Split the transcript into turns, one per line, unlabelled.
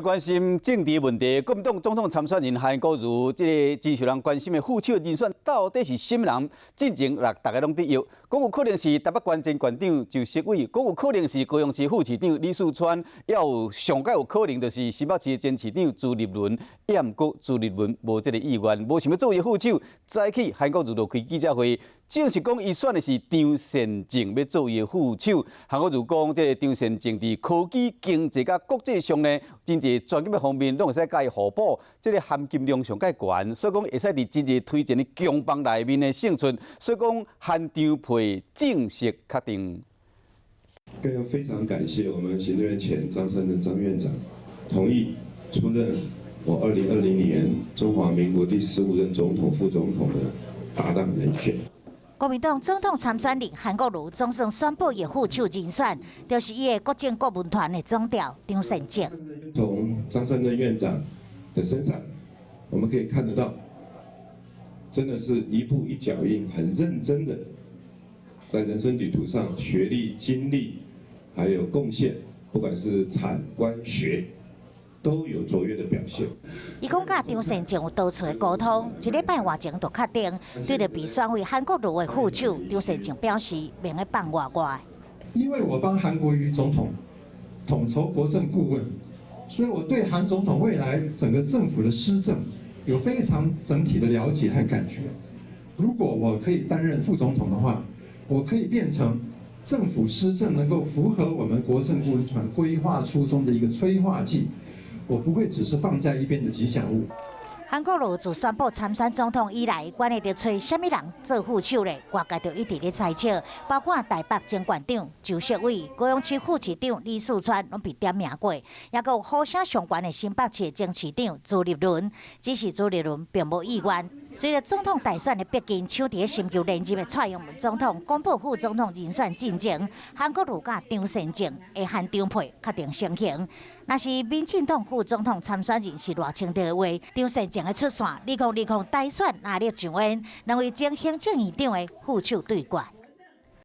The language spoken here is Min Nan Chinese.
關心政治問題，國民黨總統參選人韓國瑜，這个真受人關心的副手人選到底是啥物人？進前逐家攏佇臆，講有可能是台北縣前縣長周錫瑋，講有可能是高雄市副市長李四川，也有上蓋有可能就是新北市前市長朱立倫，也毋過朱立倫無這个意願，無想欲做伊副手。早起韓國瑜就開記者會，正式講伊選的是張善政欲做伊的副手。韓國瑜講，這个張善政佇科技、經濟佮國際上呢，真濟專業的方面攏會使共伊互補，這个含金量上蓋懸，所以講會使佇真濟推薦的強棒內面的勝出，所以講韓張配正式確定。
更要非常感謝我們行政院前張善政張院長同意出任我2020年中華民國第15任總統、副總統的搭檔人選。
國民黨總統參選人韓國瑜總算宣布伊副手人選，就是伊的國政顧問團的總召張善政。
從張善政院長的身上，我們可以看得到，真的是一步一腳印，很認真的在人生旅途上，學歷、經歷還有貢獻，不管是產官學，都有卓越的表現。
伊講佮張善政有多次的溝通，一禮拜外前就確定，對著被選為韓國瑜的副手，張善政表示免去放外外。
因為我幫韓國瑜總統統籌國政顧問，所以我對韓總統未來整個政府的施政有非常整體的了解和感覺。如果我可以擔任副總統的話，我可以變成政府施政能夠符合我們國政顧問團規劃初衷的一個催化劑。我不會只是放在一邊的吉祥物。
韓國瑜自宣布參選總統以來，關係著揣啥物人做副手咧？外界就一直咧猜測，包括台北前縣長周錫瑋、高雄市副市長李四川攏被點名過，也閣有呼聲上懸的新北市前市長朱立倫。只是朱立倫並無意願。隨著總統大選的逼近，搶佇咧尋求連任的蔡英文總統公布副總統人選進前，韓國瑜佮張善政的韓張配確定成形。若是民進黨副總統參選人是賴清德的話，張善政的出線，2020大選壓力上緣，兩位前行政院長的副手對決。